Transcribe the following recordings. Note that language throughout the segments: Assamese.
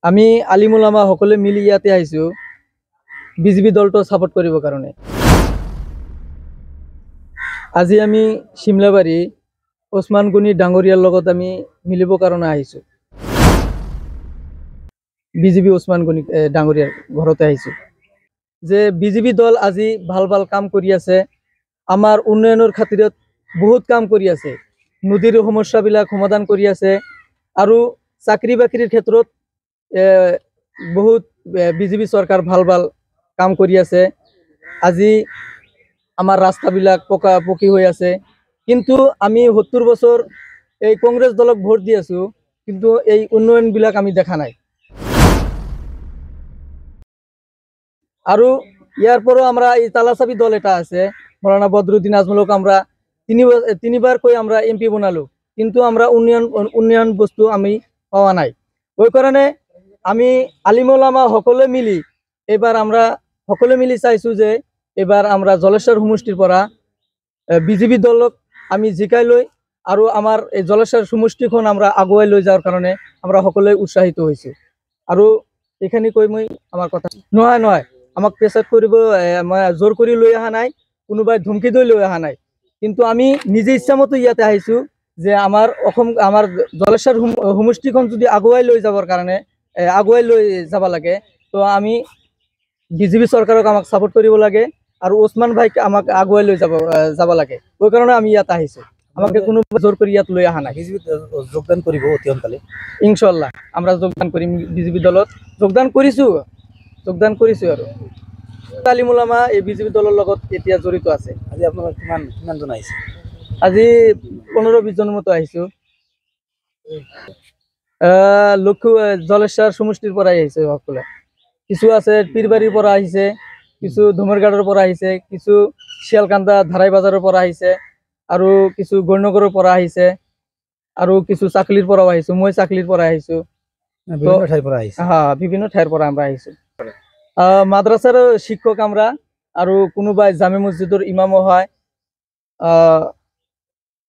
আমি আলিম উলামা সকলোৱে মিলি ইয়াতে আহিছোঁ বিজেপি দলটো ছাপোৰ্ট কৰিবৰ কাৰণে। আজি আমি শিমলাবাৰী ওচমান গনি ডাঙৰীয়াৰ লগত আমি মিলিবৰ কাৰণে আহিছোঁ। বিজেপি ওচমান গনি ডাঙৰীয়াৰ ঘৰতে আহিছোঁ। যে বিজেপি দল আজি ভাল ভাল কাম কৰি আছে, আমাৰ উন্নয়নৰ খাতিৰত বহুত কাম কৰি আছে, নদীৰ সমস্যাবিলাক সমাধান কৰি আছে আৰু চাকৰি বাকৰিৰ ক্ষেত্ৰত বহুত বিজেপি চৰকাৰ ভাল ভাল কাম কৰি আছে। আজি আমাৰ ৰাস্তাবিলাক পকা পকী হৈ আছে। কিন্তু আমি 70 বছৰ এই কংগ্ৰেছ দলক ভোট দি আছোঁ, কিন্তু এই উন্নয়নবিলাক আমি দেখা নাই। আৰু ইয়াৰ পৰাও আমৰা এই তালাচাবি দল এটা আছে, মৌলানা বদৰুদ্দিন আজমলক আমৰা তিনিবাৰকৈ আমরা এমপি বনালো, কিন্তু আমরা উন্নয়ন বস্তু আমি পাওয়া নাই। ওই কারণে আমি আলিম ওলামা সকলে মিলি এবার আমরা সকলে মিলি চাইছো যে এবার আমরা জলেশ্বর সমষ্টির পৰা বিজেপি দলক আমি জিকাই লৈ আৰু আমাৰ এই জলেশ্বৰ সমষ্টিখন আমৰা আগুৱাই লৈ যোৱাৰ কাৰণে আমৰা সকলোৱে উৎসাহিত হৈছো। আৰু এইখিনি কৈ মই আমাৰ কথা নহয় নহয় আমাক প্ৰেছাৰ কৰিব মই জোৰ কৰি লৈ অহা নাই, কোনোবাই ধমকি দি লৈ অহা নাই, কিন্তু আমি নিজে ইচ্ছামতে ইয়াতে আহিছোঁ যে আমাৰ অসম আমাৰ জলেশ্বৰ সমষ্টিখন যদি আগুৱাই লৈ যাবৰ কাৰণে আগুৱাই লৈ যাব লাগে, তো আমি বিজেপি চৰকাৰক আমাক ছাপোৰ্ট কৰিব লাগে আৰু ওচমান ভাইক আমাক আগুৱাই লৈ যাব লাগে। ওই কাৰণে আমি ইয়াত আহিছোঁ, আমাকে কোনো জোৰ কৰি ইয়াত লৈ অহা নাই। বিজেপিত যোগদান কৰিব অতি সোনকালে? ইনশাল্লাহ আমৰা যোগদান কৰিম, বিজেপি দলত যোগদান কৰিছোঁ, যোগদান কৰিছোঁ। আৰু আলিম উলামা এই বিজেপি দলৰ লগত এতিয়া জড়িত আছে। আজি আপোনালোক কিমানজন আহিছে? আজি 15-20 জনৰ মতো আহিছোঁ। লক্ষ্য জলেশ্বৰ সমষ্টিৰ পৰাই আহিছে সকলোৱে। কিছু আছে পীৰবাৰীৰ পৰা আহিছে, কিছু ধুমৰগাঁৱৰ পৰা আহিছে, কিছু শিয়ালকান্দা ধাৰাই বাজাৰৰ পৰা আহিছে, আৰু কিছু গৌৰনগৰৰ পৰা আহিছে, আৰু কিছু চাকলিৰ পৰাও আহিছোঁ। মই চাকলিৰ পৰা আহিছোঁ। বিভিন্ন ঠাইৰ পৰা আহিছে? হ্যাঁ, বিভিন্ন ঠাইৰ পৰা আমৰা আহিছোঁ। মাদ্ৰাসাৰ শিক্ষক আমৰা, আৰু কোনোবাই জামে মসজিদৰ ইমামো হয়,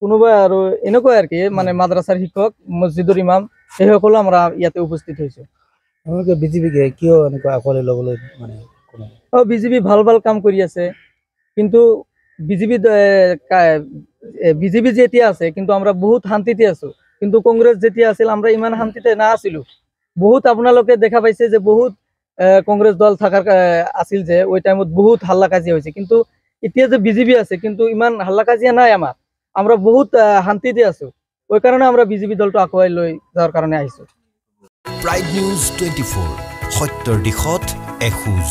কোনোবাই আৰু এনেকুৱাই আৰু কি, মানে মাদ্ৰাসাৰ শিক্ষক, মছজিদৰ ইমাম, সেইসকলো আমৰা ইয়াতে উপস্থিত হৈছোঁ। আপোনালোকে বিজেপিক কিয় এনেকুৱা আঁকোৱালি ল'বলৈ মানে কোনো? বিজেপি ভাল ভাল কাম কৰি আছে, কিন্তু বিজেপি যেতিয়া আছে কিন্তু আমৰা বহুত শান্তিতে আছো। কিন্তু কংগ্ৰেছ যেতিয়া আছিল আমরা ইমান শান্তিতে না আছিলো। বহুত আপোনালোকে দেখা পাইছে যে বহুত কংগ্ৰেছ দল থাকাৰ আছিল যে ওই টাইমত বহুত হাল্লা কাজিয়া হৈছে, কিন্তু এতিয়া যে বিজেপি আছে কিন্তু ইমান হাল্লা কাজিয়া নাই আমাৰ, আমৰা বহুত শান্তিতে আছো। ওই কাৰণে আমৰা বিজেপি দলটো আগুৱাই লৈ যোৱাৰ কাৰণে আহিছো। প্ৰাইড নিউজ 24, সত্যৰ দিশত এখোজ।